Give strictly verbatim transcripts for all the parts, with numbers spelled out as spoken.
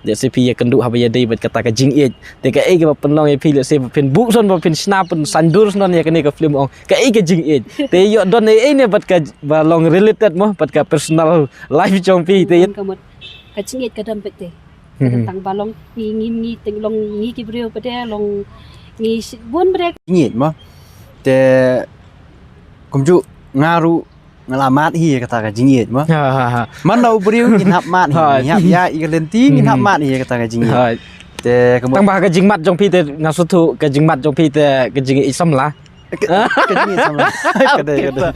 Let's say phi ïa kynduh haba ïadei bad kata ka jingïeit. Te kaei kaba pynlong ïa phi, let's say ba phin buh shuh, ba phin shna, pynsaindur shuh ïa kane ka film, ong kaei ka jingïeit. Te ïoh don ei ei ne bad ka ba long related mo bad ka personal life jong phi te. Ka mut ka jingïeit ka don beit te. Ka don tang ba long ngi, ngi, ngi teng long ngi ki briew pat te long ngi bun briew. Jingïeit mo. Te kumjuh nga ruh nga la mad hi ïa kata ka jingïeit mo. Ha ha ha. Man la u briew ngin hap mad hi, ngin hap ïa i ka lynti, ngin hap mad hi ïa kata ka jingïeit. Te ka mut tang ba ka jingmad jong phi te nga sngewthuh ka jingmad jong phi te ka jingïeit samla. Ka jingïeit samla. Ka dei, ka dei.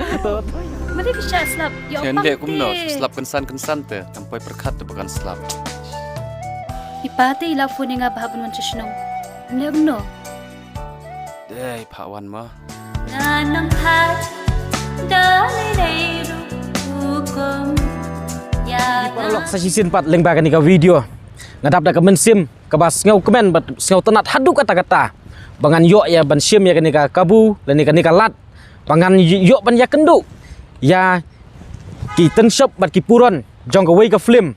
Mane phi shah slap. Ïa kumno slap kynsan kynsan te, tang poi pyrkhat te ba kan slap. I pa te i la phone ïa nga ba hap ban wan sha shnong. Mane kumno? Dei, phah wan ma. Nga nang phat da lei lei ruh hukum ïa. Paralok, sa shisien pat lyngba kane ka video nga dap da ka mynsiem kaba sngewkmen bad sngewtynnat haduh katta katta ba ngan ïoh ïa ban shim ïa kane ka kabu lane kane ka lad ba ngan ïoh ban ïakynduh ïa ki tynshop bad ki puron jong kawei ka film.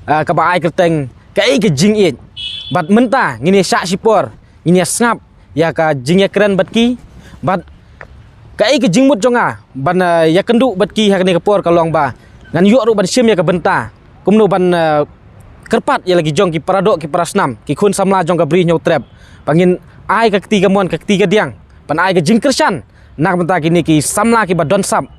Ah, kaba ai kyrteng Kaei ka Jingïeit. Bad mynta ngin ïa shah shipor, ngin ïa sngap ïa ka jingïakren bad ki, bad kaei ka jingmut jong nga ban, ah, ïakynduh bad ki ha kane ka por ka long ba ngan ïoh ruh ban shim ïa ka bynta kumno ban, ah, kyrpad ïa la ki jong ki paradoh ki parasnam, ki khun samla jong ka Bri Hynñiewtrep, ba ngin ai ka kti kamon ka kti kadiang ban ai ka jingkyrshan na ka bynta kine ki samla kiba don sap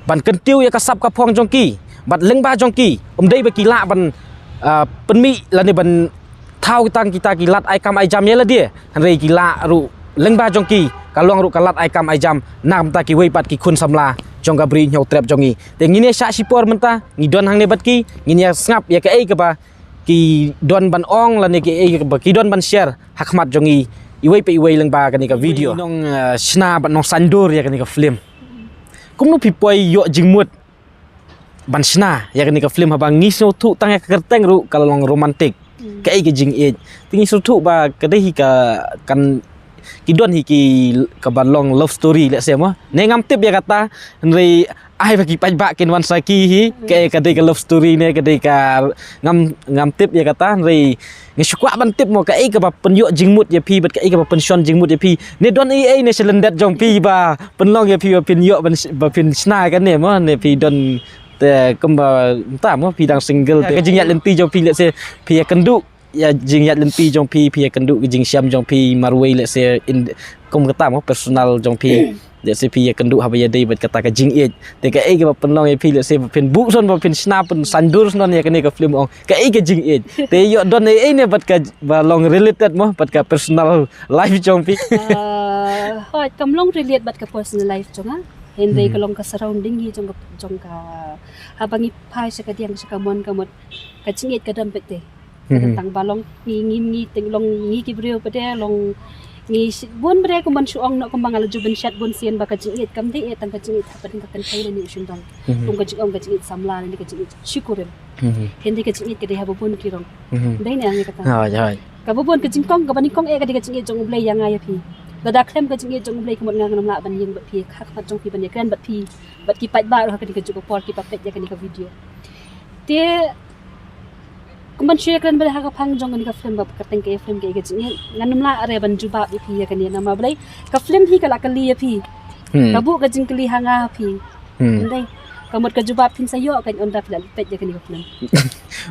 ban kyntiew ïa ka sap ka phong jong ki bad lyngba jong ki, ym dei ba ki lah ban, ah, pynmih lane ban thaw tang kita ki lad ai kam ai jam ïa lade, hynrei ki lah ruh lyngba jong ki ka long ruh ka lad ai kam ai jam na ka bynta kiwei pat ki khun samla jong ka Bri Hynñiewtrep jong ngi. Te ngin ïa shah shipor mynta, ngi don hangne bad ki, ngin ïa sngap ïa kaei kaba ki don ban ong lane kaei kaba ki don ban share ha khmat jong ngi iwei pa iwei lyngba kane ka video. Nong, eh, shna bad nong saindur ïa kane ka film. Kumno phi poi ïoh jingmut ban shna ïa kane ka film haba ngi sngewthuh tang ïa ka kyrteng ruh ka long romantic. Kaei ka jingïeit. Te ngi sngewthuh ba ka dei hi ka kan ki don hi ki kaba long love story, let's say mo. Ne ngam tip ïa kata, hynrei ai ba ki paidbah kin wan sakhi hi, ka, ka dei ka love story ne ka dei ka, ngam, ngam tip ïa kata, hynrei nga shu kwah ban tip mo kaei kaba pynïoh jingmut ïa phi bad kaei kaba pynshon jingmut ïa phi. Ne don ei ei ne sha lyndet jong phi ba pynlong ïa phi ba phin ïoh ban sh-, ba phin shna kane mo, ne phi don te kumba mynta mo phi dang single te. Ka jingïaid lynti jong phi, let's say phi ïakynduh ïa jingïaid lynti jong phi, phi ïakynduh ka jingshem jong phi marwei, let's say in, kum kata mo personal jong phi. Let's say phi ïakynduh haba ïadei bad kata ka jingïeit. Te kaei kaba pynlong ïa phi, let's say ba phin buh shuh, ba phin shna, pynsaindur shuh ïa kane ka film, ong kaei ka jingïeit. Te ïoh don ei ei ne bad ka ba long related mo bad ka personal life jong phi. Ah, hooid, kam long relate bad ka personal life jong nga. Hynrei ka long ka surrounding hi jong ka, jong ka, haba ngi phai sha kadiang sha kamon ka mut ka jingïeit ka don beit te. Ka don tang ba long ngi, ngi, ngi teng long ngi ki briew pat te long ngi bun briew, kumban shu ong noh kumba nga la ju ban shet bun sien ba ka jingïeit kam dei eh tang ka jingïeit hapdeng ka kynthei lane u shyndong. Kum ka jingong ka jingïeit samla lane ka jingïeit shikurim. Hynrei ka jingïeit ka dei ha ba bun ki rong. Dei ne ong ïa kata. Hooid, hooid. Ka ba bun ka jingkong, kaba nyngkong eh ka dei ka jingïeit jong U Blei ïa nga ïa phi. Lada khlem ka jingïeit jong U Blei ka mut nga ngam lah ban ïeng bad phi ha khmat jong phi, ban ïakren bad phi, bad ki paidbah ruh ha kane kajuh ka por kiba peit ïa kane ka video. Te kumban shu ïakren bad ha ka phang jong kane ka film ba kyrteng ka film Kaei ka Jingïeit, ngan ym lah re ban jubab ïa phi ïa kane, namar balei ka film hi ka la kylli ïa phi. Ka buh ka jingkylli ha nga ha phi. Ym dei. Ka mut ka jubab phin sa ïoh kan ynda phi la peit ïa kane ka film.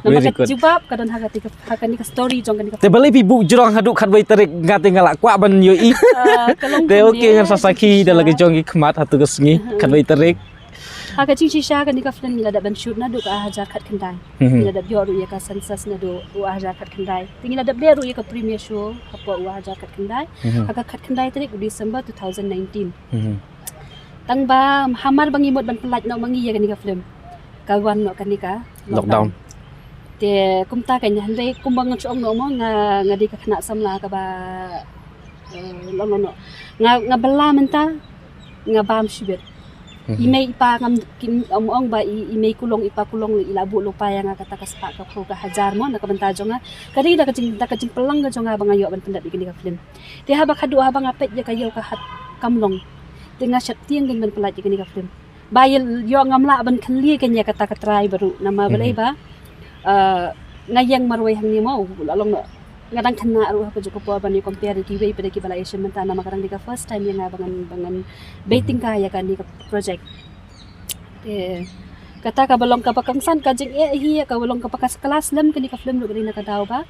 Namar ka jubab ka don ha kane ka, ha kane ka story jong kane ka film. Te balei phi buh jrong haduh khatwei tarik, nga te nga la kwah ban ïohi. Ah, ka long kumne. Te okay, ngan sa sakhi da la ka jong ki khmat haduh ka sngi khatwei tarik. Ha ka jingshisha kane ka film ngi la dep ban shoot naduh ka ar hajar khatkhyndai. Ngi la dep ïoh ruh ïa ka census naduh u ar hajar khatkhyndai. Te ngi la dep leh ruh ïa ka premiere show hapoh u ar hajar khatkhyndai. Ha ka khatkhyndai tarik u December two thousand nineteen. Tang ba hamar ba ngi mut ban pyllait noh ma ngi ïa kane ka film, ka wan noh kane ka lockdown. Te kumta kan, hynrei kumba nga ong noh mo, nga, nga dei ka khynnah samla kaba, eh, long, long, long. Nga, nga bylla mynta, nga bam shibit. I mei i pa ngam, kim ong ba i, i mei kulong i pa kulong i la buh lypa ïa nga kata ka spah ka phew ka hajar mo na ka bynta jong nga. Ka dei da ka jing, da ka jingpyllait ka jong nga ba nga ïoh ban pyndep ïa kane ka film. Te haba khatduh haba nga peit ïa ka ïew ka hat kam long. Te nga sheptieng kein ban pyllait ïa kane ka film. Ba ïa ïoh ngam lah ban kylli kein ïa kata ka trai baroh namar balei ba, eh, Nga ïeng marwei hangne mo, la long noh. Nga dang khynnah ruh ha kajuh ka por ban ïa compare ïa kiwei pat de kiba la ïashim mynta, namar ka dang dei ka first time ïa nga ba ngan, ba ngan beit tyngka ïa kane ka project. Te kata kaba long kaba kongsan ka jingeh hi, kaba long kaba ka klas lem kane ka film ruh ka dei na ka daw ba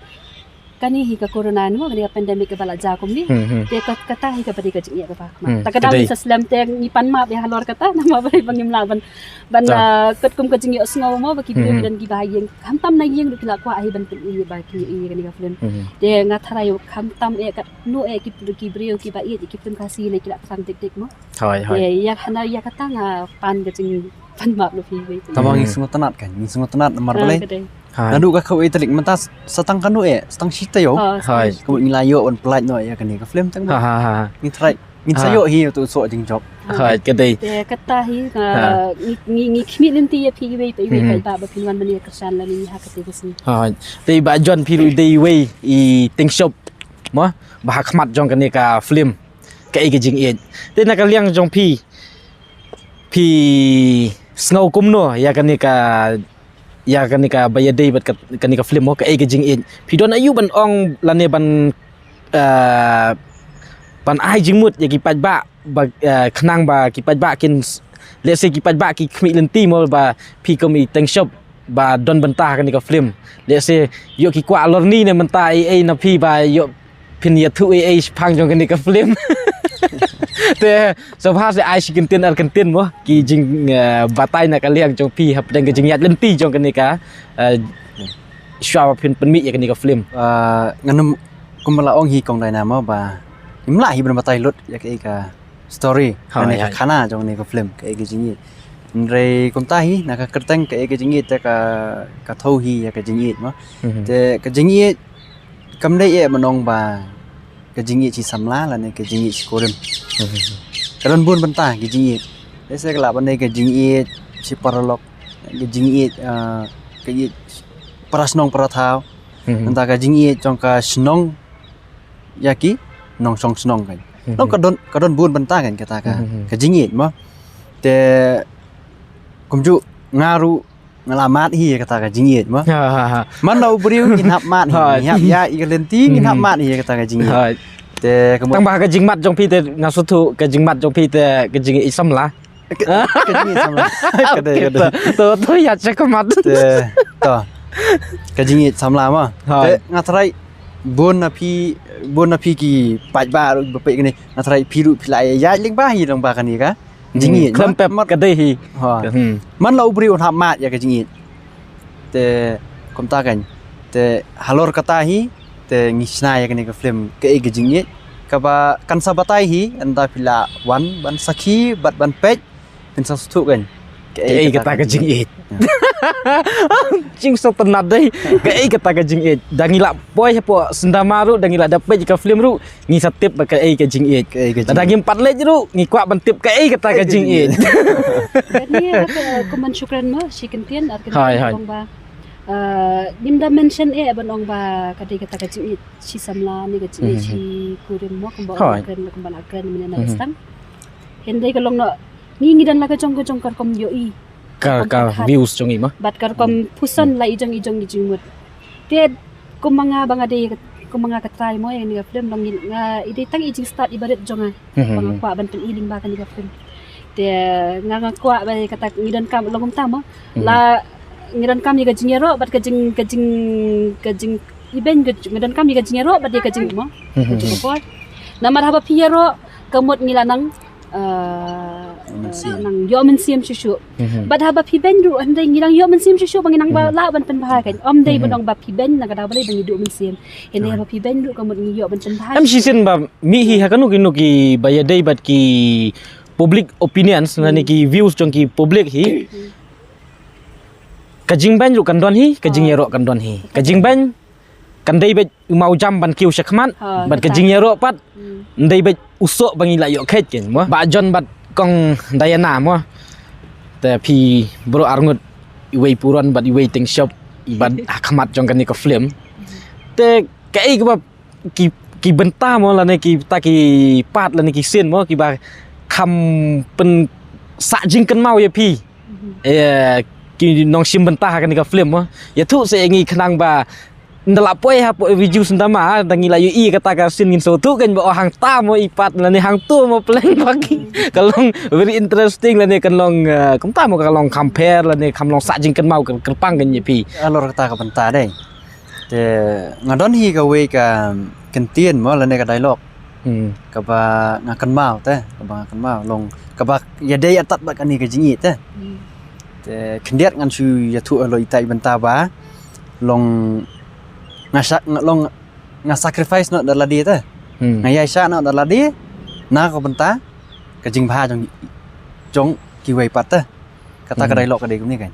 kane hi ka corona, no, kane ka pandemic kaba la jia kumne. Hmm, hmm. Te ka-, kata hi kaba dei ka jingeh kaba khmat. Hmm, ta ka dei. Ka dang sa slem te ngi pan map ïa halor kata, namar ba ngim lah ban, ban, ah, katkum ka jingïohsngew mo ba ki briew ki don kiba ha ïing. Khamtam na ïing ruh ki la kwah hi ban pyn-i ba ki ïohi kane ka film. Hmm. Te nga tharai khamtam eh katno eh ki, ki briew kiba ïeit ki film Khasi ne ki la thrang dik dik mo. Hooid, hooid. Te ïa hana ïa kata nga pan ka jingpan map lut hi wei. Tangba ngi sngewtynnat kan, ngi sngewtynnat namar balei? Ah, ka dei. Hooid. Naduh ka khaw ei tarik mynta sa tang kano eh, sa tang shi taïew. Oh, sa tang shi taïew. Hooid. Kumno ngi la ïoh ban pynlait noh ïa kane ka film tang ba. Ha, ha, ha. Ngi tharai ngin sa ïoh hi uto u soh jingjop. Hooid, ka dei. Te kata hi, ah, ngi, ngi, ngi khmih lynti ïa phi iwei pa iwei paidbah ba phin wan ban ïa kyrshan lane ngi ha kata ka sngi. Hooid. Te i Bah John phi ruh i dei iwei i tyngshop mo ba ha khmat jong kane ka film Kaei ka Jingïeit. Te na ka liang jong phi, phi sngew kumno ïa kane ka, ïa kane kaba ïadei bad ka, kane ka film mo, Kaei ka Jingïeit? Phi don aïu ban ong lane ban, ah, ban ai jingmut ïa ki paidbah ba, ah, khnang ba ki paidbah kin s-, let's say ki paidbah ki khmih lynti mo ba phi kum i tyngshop ba don bynta ha kane ka film. Let's say ïoh ki kwah lorni ne mynta ei ei na phi ba ïoh phin ïathuh ei ei shaphang jong kane ka film. Te sngewbha sa ai shi kyntien ar kyntien mo ki jing, eh, batai na ka liang jong phi hapdeng ka jingïaid lynti jong kane ka, eh, shuwa ba phin pynmih ïa kane ka film. Ah, ngan ym, kumba la ong hi Kong Diana mo ba ngim lah hi ban batai lut ïa kaei ka story, hooid, lane ka khana jong kane ka film Kaei ka Jingïeit. Hynrei kumta hi na ka kyrteng Kaei ka Jingïeit te ka, ka thew hi ïa ka jingïeit mo. Mhm. Te ka jingïeit kam dei eh ban ong ba ka jingïeit shi samla lane ka jingïeit shi kurim. Mhm. Ka don bun bynta ka jingïeit. Let's say ka lah ban dei ka jingïeit shi paralok, ka jingïeit, ah, ka ïeit para shnong para thaw. Mhm. Nangta ka jingïeit jong ka shnong ïa ki nongshong shnong kan. Mhm. Nong ka don, ka don bun bynta kan kata ka, mhm, ka jingïeit mo. Te kumjuh nga ruh nga la mad hi ïa kata ka jingïeit mo. Ha, ha, ha. Man la u briew ngin hap mad hi, hooid, ngin hap ïaid ïa ka lynti ngin hap, mhm, mad hi ïa kata ka jingïeit. Hooid. Te kumjuh tang ba ka jingmad jong phi te nga sngewthuh ka jingmad jong phi te ka jingïeit samla. Ka, ka jingïeit samla. Ka dei, ka dei. To, to, to, ïa check mat. Te, to. Ka jingïeit samla mo. Hooid. Te, nga tharai bun na phi, bun na phi ki paidbah ruh ba peit kane. Nga tharai phi ruh phi la ïaid lyngba hi lyngba kane ka jingïeit. Hmm, khlem pep ka dei hi. Ha. Hmm. Man la u briew un hap mad ïa ka jingïeit. Te kumta kan. Te halor kata hi te ngi shna ïa kane ka film Kaei ka Jingïeit. Kaba kan sa batai hi, ynda phi la wan ban sakhi bad ban peit, phin sa sngewthuh kan. Kaei kata ka jingïeit. Jingsoh tynnad dei. Kaei kata ka jingïeit. Da ngi la poi hapoh sindama ruh, da ngi la dep peit ka film ruh, ngi sa tip ba kaei ka jingïeit. Kaei ka jingïeit. Da ngim pat leit ruh, ngi kwah ban tip kaei kata ka jingïeit. Kane, eh, kumban shukran mo, shi kyntien, ar kyntien, hooid, hooid, ba, eh, ngim da mention eh ban ong ba ka dei kata ka jingïeit shi samla ne ka jingïeit, mhm, shi kurim mo, kumba, hooid, la kren, kumba la kren mynne na, mhm, ka stang. Hynrei ka long noh, ngi ngi don la ka jong ka jong ka rukom ïohi. Ka, ka views jong ngi mo. Bad ka rukom, hmm, pyrshang la i jong i jong i jingmut. Te kumba nga ba nga dei, kumba nga ka trai mo ïa kane ka film long ngi, nga i dei tang i jingstad iba rit jong nga. Hmm. Ba nga kwah ban pyn-i lyngba kane ka film. Te nga nga kwah ba kata ngi donkam long kumta mo. Hmm. La ngi donkam ïa ka jingïaroh bad ka jing, ka jing, ka jing, i beiñ ka jing, ngi donkam ïa ka jingïaroh bad ïa ka jing mo. Hmm. Ka jingkor. Namar haba phi ïaroh ka mut ngi la nang, eh, ïoh mynsiem, nang ïoh mynsiem shuh shuh. Mhm. Bad haba phi beiñ ruh hynrei ngi nang ïoh mynsiem shuh shuh ba ngi nang ba, mhm, lah ban pynbha kan. Ym dei ban, mhm, ong ba phi beiñ na ka daw balei ba ngi duh mynsiem. Hynrei, ah, haba phi beiñ ruh ka mut ngi ïoh ban pynbha. Em shisien ba mih hi ha kano kano kiba ïadei bad ki public opinions, mhm, lane ki views jong ki public hi. Mhm. Ka jingbeiñ ruh kan don hi, ka, ah, jingïaroh kan don hi. Ka jingbeiñ kan dei beit u mawjam ban kiew shakhmat, ha, bad ka jingïaroh pat, hmm, kan dei beit u soh ba ngi la ïoh kheit kin mo. Bah John bad Kong Diana mo. Te phi baroh arngut iwei puron bad iwei tyngshop bad ha khmat jong kane ka film. Te kaei kaba ki, ki bynta mo lane kita ki part lane ki scene mo kiba kham pynsah jingkynmaw ïa phi. Mhm. Eh, ki nongshim bynta ha kane ka film mo. Ïathuh seh ïa ngi khnang ba nda la poi hapoh video sngewthuh ma, da ngi la ïohi kata ka scene ngin sngewthuh kan ba oh hangta mo i pat lane hangto mo pynlong ba ki. Ka long very interesting lane kan long, eh, kumta mo ka long compare lane kam long sah jingkynmaw kyrpang kan ïa phi. Halor kata ka bynta dei. Te nga don hi kawei ka kyntien mo lane ka dialogue. Hmm. Kaba nga kynmaw te, kaba nga kynmaw long kaba ïadei ïatat bad kane ka jingïeit te. Hmm. Te khyndiat ngan shu ïathuh halor ita i bynta ba long nga sa-, nga long nga sacrifice noh da lade te. Hmm. Nga ïaishah noh da lade na ka bynta ka jingbha jong, jong kiwei pat te. Kata ka dialogue ka dei kumne kan.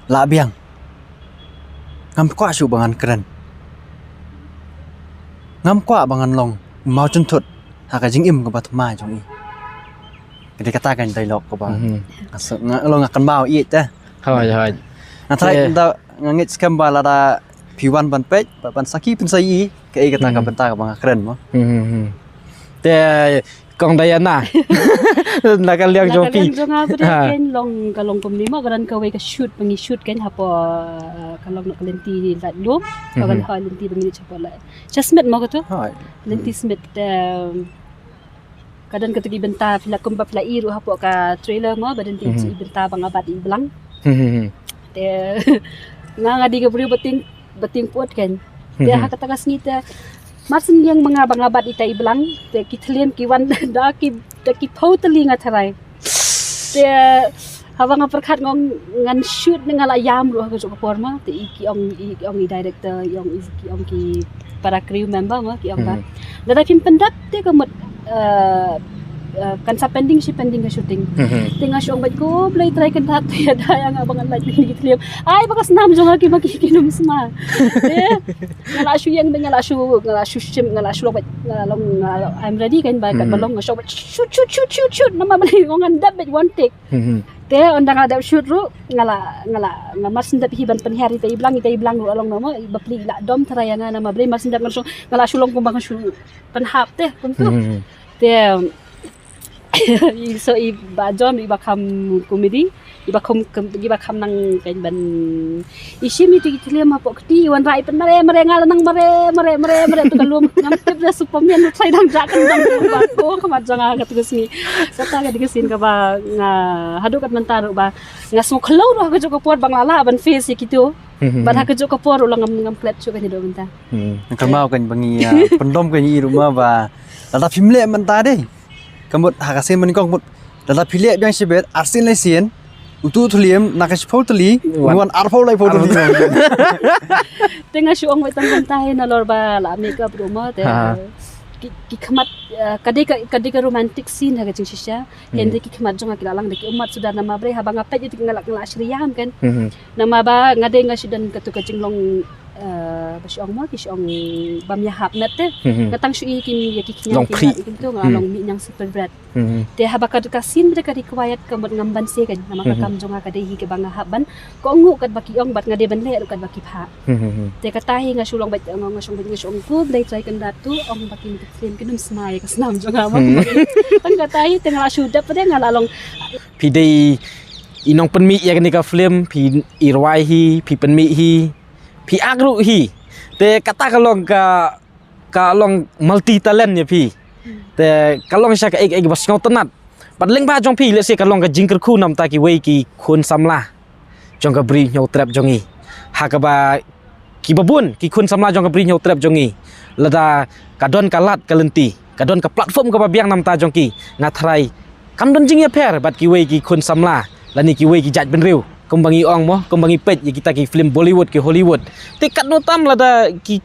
Lah biang. Ngam kwah shuh ba ngan kren. Ngam kwah ba ngan long u maw jynthut ha ka jingim kaba thymmai jong i. Ka dei kata ka dialogue kaba nga sa-, nga long nga kynmaw ïeit te. Hooid, hooid. Nga tharai te nga ngeit skhem ba lada phi wan ban peit, ba ban sakhi pynsahi, kaei kata ka bynta kaba nga kren mo. Hmm, hmm, hmm. Te Kong Diana. Na ka liang jong phi. Na ka liang jong nga phi kan long ka long kumne mo, ka don kawei ka shoot, ba ngi shoot kan hapoh, eh, ka long na ka lynti Laitlum. Ka don ha lynti ba ngi leit hapoh la. Sha Smit mo kato. Lynti Smit, em, ka don kato ki bynta phi la kum ba phi la i ruh hapoh ka trailer mo, ba don ki bynta ba nga bat i blang. Hmm, hmm, hmm. Te nga nga dei ka briew ba tieng, ba tieng pud kan. Te ha kata ka sngi te mar syn ïeng ma nga ba nga bat ita i blang, te ki thliem ki wan da ki, da ki phew tylli nga tharai. Te haba nga pyrkhat ngong ngan shoot ne nga la ïam ruh ha kajuh ka por ma, te i ki ong, i ki ong i director, i ong i ki ong ki para crew member ma, ki ong ba lada phim pyndep te ka mut, eh, eh, kan sa pending shi pending ka shooting. Te nga shu ong bad ko Blei Trai Kynrad te ïada ïa nga ba ngan lait ïa ki thliem. Ai ba ka snam jong nga ki ma ki kin ym sma. Te nga la shu ïeng bad nga la shu, nga la shu shim, nga la shu long bad nga la long, nga la, I'm ready kan ba katba long nga shu ong bad shoot, shoot, shoot, shoot, shoot. Namar ba ngan dep bad one take. Te ynda nga la dep shoot ruh nga la, nga la, nga mar syn dep hi ban pynhiar ita i blang, ita i blang ruh la long namar ba pli la dom tharai ïa nga namar ba mar syn dep nga la shu, nga la shu long kumba nga shu pynhap te kumtu. Te i so i ba John i ba kham comedy, i ba kham, i ba kham nang kan ban i shim ïa ki thliem hapoh kti, i wanrah i pynmareh mareh, nga la nang mareh mareh mareh mareh tu ka lum. Ngam tip da Superman u trai dang jah kan dang ba ko khmat jong nga katu ka sngi. Kata ka dei ka scene kaba nga haduh kat mynta ruh ba nga sngew khlem ruh ha kajuh ka por ba nga la lah ban face ïa kitu. Bad ha kajuh ka por ruh la ngam, ngam klet shuh kan ïa dei mynta. Nga kynmaw kan ba ngi, ah, pyndom kan ïa i ruh ma ba lada phim leh mynta dei. Ka mut ha ka sien ba nyngkong mut lada phi leh biang shibit arsien laisien utu u thliem na ka shiphew tylli, ngi wan arphew laiphew tylli. Te nga shu ong wei tang kumta hi nalor ba la makeup ruh mo te ki, ki khmat, eh, ka dei ka, ka dei ka romantic scene ha ka jingshisha. Hynrei ki khmat jong nga ki la lang da ki ummat suda namar ba haba nga peit ïa ki nga la, nga la shyrïam kan. Namar ba nga dei nga shu don katu ka jinglong, eh, ba shu ong mo, ki shu ong bam ïahap met te. Nga tang shu i ki, ïa ki khñiang ki khñiang ki tu nga long mih ñiang super bret. Te haba ka, ka scene ba ka required ka mut ngam banse kan, namar ka kam jong nga ka dei hi kaba nga hap ban kohnguh katba ki ong bad nga dei ban leh ruh katba ki phah. Te kata hi nga shu long bad nga, nga shu ong bad nga shu ong ko Blei Trai Kynrad tu ong ba ki thliem kin ym sma ïa ka snam jong nga ma. Tang kata hi te nga la shu dep de nga la long. Phi dei i nongpynmih ïa kane ka film, phi i rwai hi, phi pynmih hi, phi ak ruh hi. Te kata ka long ka, ka long multi talent ïa phi. Te ka long sha kaei kaei ba sngewtynnat. Bad lyngba jong phi lehse ka long ka jingkyrkhu namar kiwei ki khun samla jong ka Bri Hynñiewtrep jong ngi. Ha kaba kiba bun ki khun samla jong ka Bri Hynñiewtrep jong ngi, lada ka don ka lad ka lynti, ka don ka platform kaba biang namar jong ki, nga tharai kam don jingïapher bad kiwei ki khun samla lane kiwei ki jaitbynriew kumba ngi ong mo, kumba ngi peit ïa kita ki film Bollywood ki Hollywood. Te katno tam lada ki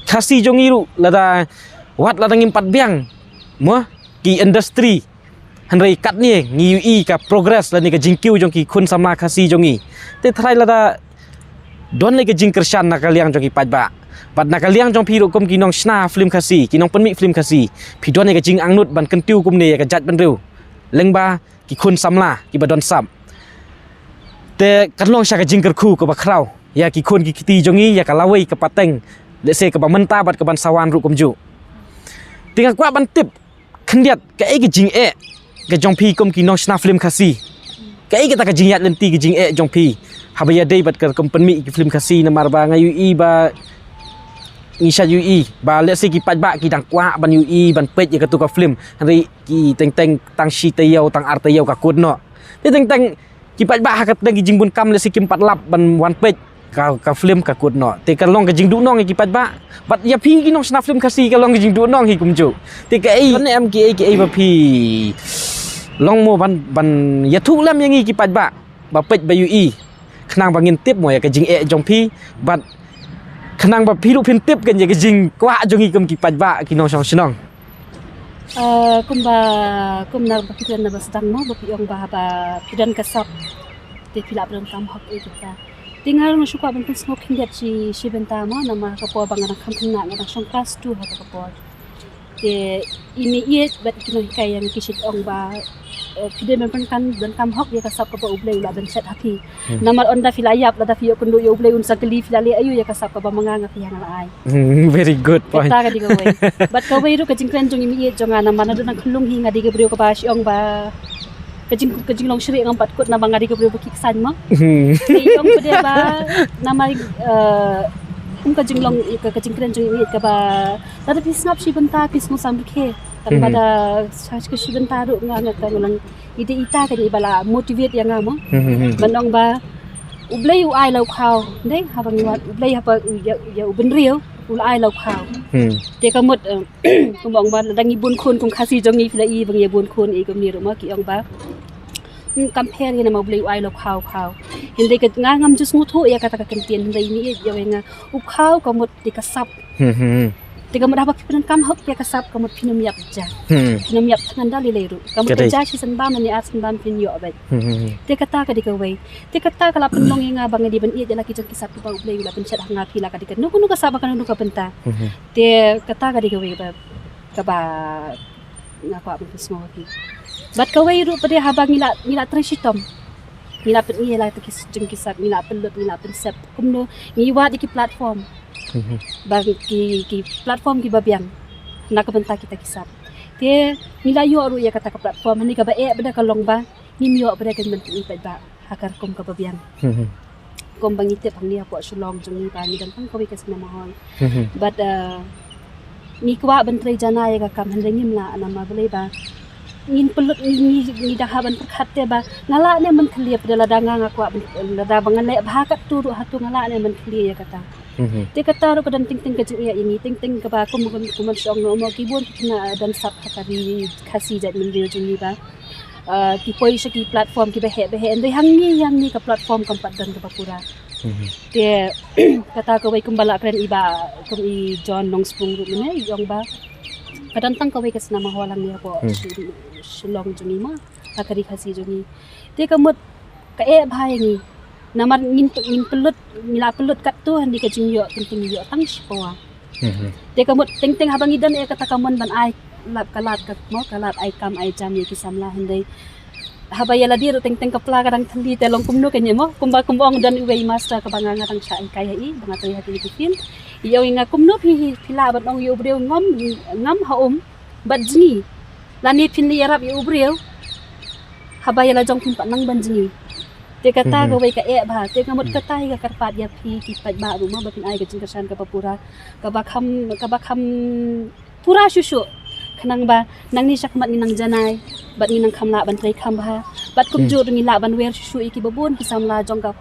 Khasi jong ngi ruh lada wat lada ngim pat biang mo ki industry. Hynrei katne ngi ïohi ka progress lane ka jingkiew jong ki khun samla Khasi jong ngi. Te tharai lada don lei ka jingkyrshan na ka liang jong ki paidbah bad na ka liang jong phi ruh kum ki nongshna film Khasi, ki nongpynmih film Khasi, phi don lei ka jingangnud ban kyntiew kumne ïa ka jaitbynriew lyngba ki khun samla kiba don sap. Te kan long sha ka jingkyrkhu kaba khraw ïa ki khun ki kti jong ngi, ïa ka lawei ka pateng, lehse kaba mynta bad kaban sa wan ruh kumjuh. Te nga kwah ban tip khyndiat kaei ka jingeh ka jong phi kum ki nongshna film Khasi Kaei kata ka jingïaid lynti, ka jingeh jong phi haba ïadei bad ka rukom pynmih ki film Khasi, namar ba nga ïohi ba ngi shait ïohi ba lehse ki paidbah ki dang kwah ban ïohi ban peit ïa katu ka film, hynrei ki teng teng tang shi taïew tang ar taïew ka kut noh. Te teng teng ki paidbah ha ka teng ki jingbun kam lehse kim pat lap ban wan peit ka, ka film ka kut noh. Te ka long ka jingduhnong ïa ki paidbah. Bad ïa phi ki nongshna film Khasi ka long ka jingduhnong hi kumjuh. Te kaei, ne em kiei kiei ba phi long mo ban, ban ïathuh lem ïa ngi ki paidbah ba peit ba ïohi, khnang ba ngin tip mo ïa ka jingeh jong phi, bad khnang ba phi ruh phin tip kan ïa ka jingkwah jong ngi kum ki paidbah ki nongshong shnong. Uh, kumba, kum na ba phi kren na ba sdang mo, ba phi ong ba, ba phi don ka sap te phi lah ban donkam hok ïa kita. Te nga ruh nga shu kwah ban pynsngew khyndiat shi, shi bynta mo, namar ka por ba nga dang kham khynnah, nga dang shong class two ha ka por. Te i meiieit bad ki nonghikai ïa nga ki shait ong ba, eh, phi dei ban pynkan, donkam hok ïa ka sap kaba U Blei u la ban shet ha phi. Namar ynda phi la ïap, lada phi ïoh kynduh ïa U Blei un sa kylli phi la leh aïu ïa ka sap kaba ma nga, nga phi ha nga la ai. Hmm, very good point. Kata ka dei kawei. Bad kawei ruh ka jingkren jong i meiieit jong nga, namar naduh nang khyllung hi nga dei ka briew kaba shu ong ba ka jing, ka jinglong shreh ngam pat kut namar nga dei ka briew ba khih ksan mo. Hmm. Te i ong ba dei ba namar, eh, kum ka jinglong ka, ka jingkren jong i meiieit kaba lada phi sngap shi bynta phi sngewsam rkhe. Tang ba da sha ka shi bynta ruh nga, nga ka nang i dei ita ka i ba la motivate ïa nga mo. Hmm, hmm, hmm. Ban ong ba U Blei u ai la u khaw. Dei haba ngi wad U Blei haba u ïa, ïa u bynriew u la ai la u khaw. Hmm. Te ka mut, eh, kumba ong ba lada ngi bun khun kum Khasi jong ngi phi la i ba ngi bun khun i kumne ruh mo ki ong ba. Hmm, kam pher ïa namar U Blei u ai la u khaw khaw. Hynrei ka nga ngam ju sngewthuh ïa kata ka kyntien hynrei i meiieit ïa nga u khaw ka mut dei ka sap. Hmm, hmm, hmm. Te ka mut haba phi pyndonkam hok ïa ka sap ka mut phin ym ïap ja. Hmm. Phin ym ïap tang ynda lei lei ruh. Ka mut ka dei ja shi sien bam ne ar sien bam phin ïoh beit. Hmm, hmm, hmm. Te kata ka dei kawei. Te kata ka la pynlong ïa nga ba nga dei ban ïeit ïa la ki jong ki sap kiba U Blei u la pynshad ha nga phi la ka dei kano kano ka sap ba kano kano ka bynta. Hmm, hmm. Te kata ka dei kawei ba kaba nga kwah ban pynsngew ha phi. Bad kawei ruh pat dei haba ngi la, ngi la trei shitom. Ngi la pyn-i ïa la ki jong ki sap, ngi la pynlut, ngi la pynsep. Kumno ngi wad ïa ki platform. Mhm. Ba ki, ki platform kiba biang na ka bynta kita ki sap. Te ngi la ïoh ruh ïa kata ka platform, hynrei kaba eh pat da ka long ba ngim ïoh pat da ka ban pyn-i pat ba ha ka rukom kaba biang. Mhm. Kumba ngi tip hangne hapoh Shillong jong ngi ba ngi don tang kawei ka cinema hall. Mhm. Bad, uh, ngi kwah ban trei janai ïa ka kam hynrei ngim lah namar balei ba ngin pynlut ngi, ngi, ngi dang hap ban pyrkhat te ba nga lah ne ban khlieh pat da lada nga nga kwah ban, lada ba ngan leh bha katto ruh hato nga lah ne ban khlieh ïa kata. Mhm. Te kata ruh ka don teng teng ka jingeh ïa ngi teng teng kaba kum, kum, kum ban shong noh mo ki bun ki khynnah don sap ha ka ri Khasi jait mynriew jong ngi ba. Uh, ki poi sha ki platform kiba heh ba heh hynrei hangne hangne ka platform kam pat don kaba pura. Mhm. Te kata kawei kumba la kren i ba kum i John Nongspung ruh mynne i ong ba ka don tang kawei ka cinema hall hangne hapoh Shillong jong ngi mo ha ka ri Khasi jong ngi. Te ka mut ka eh bha ïa ngi. Namar ngin, ngin pynlut, ngi la pynlut katto hynrei ka jingïoh teng teng ngi ïoh tang shipawa. Mhm. Te ka mut teng teng haba ngi don eh kata ka mon ban ai lad ka lad ka mo ka lad ai kam ai jam ïa ki samla hynrei haba ïa lade ruh teng teng ka pla ka dang thylli te long kumno ka nyem mo kumba kumba ong don uwei master kaba nga nga dang shah hikai ha i ba nga trei ha kine ki film. I ong ïa nga kumno phi, phi lah ban ong ïa u briew ngam, ngam ha um bad jngi. Lane phin leit ïarap ïa u briew haba ïa la jong phin pat nang ban jngi. Te kata kawei ka eh bha, te ka mut kata hi ka kyrpad ïa phi ki paidbah ruh mo ba phin ai ka jingkyrshan kaba pura, kaba kham, kaba kham pura shuh shuh. Khnang ba nangne shakhmat ngin nang janai bad ngin nang kham lah ban trei kham bha bad kumjuh ruh ngin lah ban wer shuh shuh ïa kiba bun ki samla jong ka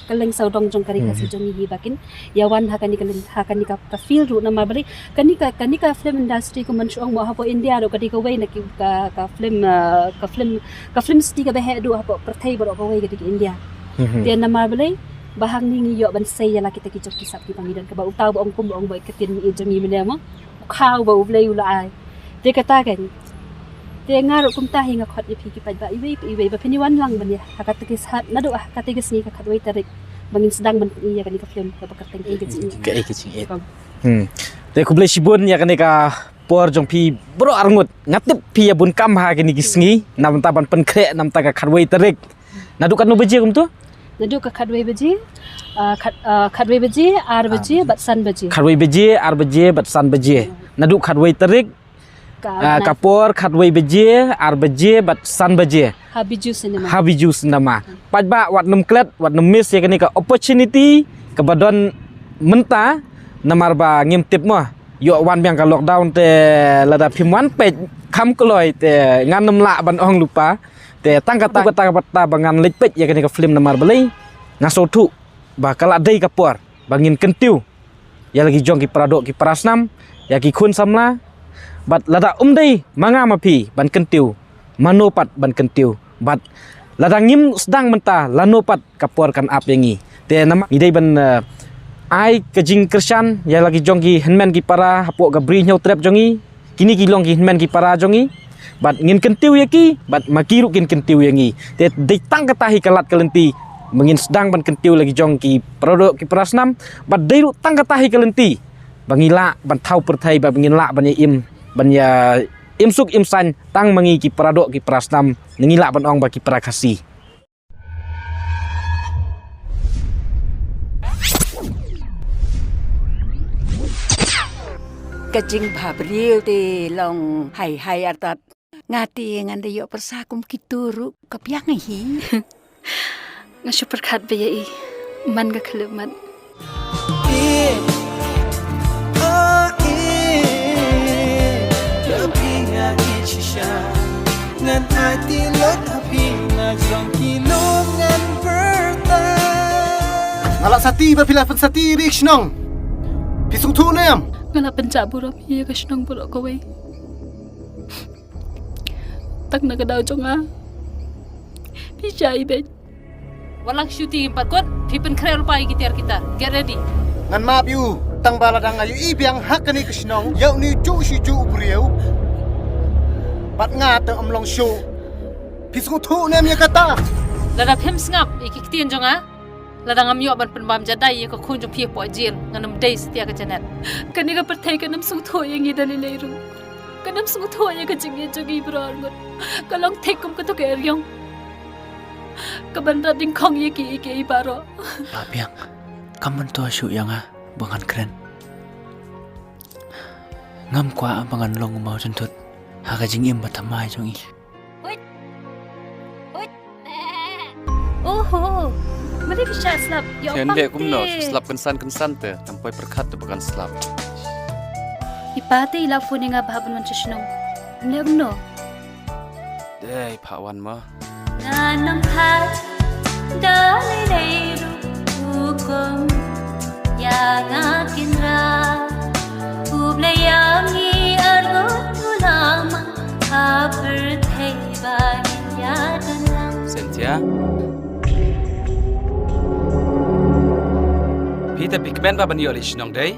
kylleng sawdong jong ka ri Khasi jong ngi hi ba kin ïa wan ha kane ka lin, ha kane ka, ka field ruh namar balei kane ka, kane ka film industry kum ban shu ong mo hapoh India ruh ka dei kawei na ki, ka, ka film, uh, ka film, ka film city kaba heh duh hapoh pyrthei baroh kawei ka dei ka India. Mhm. Te namar balei ba hangne ngi ïoh ban sei ïa la kita ki jong ki sap kiba ngi don kaba uta ba ong kum ba ong ba ka ktien jong ngi mynne mo. U khaw ba U Blei u la ai. Te kata kan. Te nga ruh kumta hi nga khot ïa phi ki paidbah iwei pa iwei ba phin ïa wan lang ban ïa ha kata ka sngi, naduh ha kata ka sngi ka khatwei tarik ba ngin sdang ban pyni ïa kane ka film kaba kyrteng Kaei ka jingïeit. Kaei ka jingïeit. Hmm. Te khublei shibun ïa kane ka por jong phi baroh arngut. Nga tip phi ïa bun kam ha kane ka sngi na bynta ban pynkhreh na bynta ka khatwei tarik. Naduh katno baje kumto? Naduh ka khatwei baje, ah, khat, ah, khatwei baje, ar baje bad san baje. Khatwei baje, ar baje bad san baje. Naduh khatwei tarik, ka, ah, ka por khatwei baje, ar baje bad san baje. Ha Bijou Cinema. Ha Bijou Cinema. Pat ba wat nym klet, wat nym miss ïa kane ka opportunity kaba don mynta, namar ba ngim tip mo. Ïoh wan biang ka lockdown te lada phim wan peit kham kloi te ngan nym lah ban ong lypa. Te tang kata kata kata ba ngan leit peit ïa kane ka film namar balei nga sngewthuh ba ka la dei ka por ba ngin kyntiew ïa la ki jong ki para doh ki para snam, ïa ki khun samla. Bad lada um dei ma nga ma phi ban kyntiew, mano pat ban kyntiew? Bad lada ngim sdang mynta, lano pat ka por kan ap ïa ngi? Te namar ngi dei ban, eh, ai ka jingkyrshan ïa la ki jong ki hynmen ki para hapoh ka Bri Hynñiewtrep jong ngi. Kine ki long ki hynmen ki para jong ngi. Bad ngin kyntiew ïa ki, bad ma ki ruh kin kyntiew ïa ngi. Te dei tang kata hi ka lad ka lynti ba ngin sdang ban kyntiew la ki jong ki para doh ki para snam. Bad dei ruh tang kata hi ka lynti ba ngi lah ban thaw pyrthei, ba ngin lah ban ïa im, ban ïa im suk im saiñ tang ma ngi ki para doh ki para snam, ne ngi lah ban ong ba ki para Khasi. Ka jingbhabriew te long hai hai artat. Nga te ngan da ïoh pyrsa kum kito ruh ka biang hi. Nga shu pyrkhat ba ïa i man ka khlem mat. Ngan ai ti lot ha phi na jong ki lum ngan pyrta. Nga la sati ba phi la pynsati ri shnong. Phi sngewthuh ne em? Nga la pynjah burom ïa ka shnong baroh kawei. Tak na ka daw jong nga. Phi shah i beit. Wat lang shuti pat kut, phi pynkhreh lypa ïa ki tiar ki tar. Get ready. Ngan map ïa u, tang ba lada nga ïohi biang ha kane ka shnong ïa une u juh shu juh u briew. Bad nga te ym long shuh. Phi sngewthuh ne em ïa kata? Lada phim sngap ïa ki ktien jong nga, lada ngam ïoh ban pynbam jadai ïa ka khun jong phi hapoh jel, ngan ym dei satia ka Janet. Kane ka pyrthei kan ym sngewthuh ïa ngi da lei lei ruh. Kan ym sngewthuh ïa ka jingïeit jong ngi baroh arngut. Ka long thik kum kato ka eriong kaban rat dyngkhong ïa kiei kiei baroh. Map biang, kam myntoi shuh ïa nga ba ngan kren. Ngam kwah ba ngan long u mawjynthut ha ka jingim bathymmai jong i. Huit. Huit. Oho. Mane phi shah slap. Ïa, phi leh kumno? Phi slap kynsan kynsan te. Tang poi pyrkhat te ba kan slap. I pa te i la phone ïa nga ba hap ban wan sha shnong. Mane kumno? Dei, phah wan ma. Ngan ym thait da lei lei ruh, hukum ïa nga Kynrad. U Blei ïa ngi arngut u la mang ha pyrthei ba ngin ïa don lang. Cynthia. Phi te phi kmen ba ban ïoh leit shnong dei?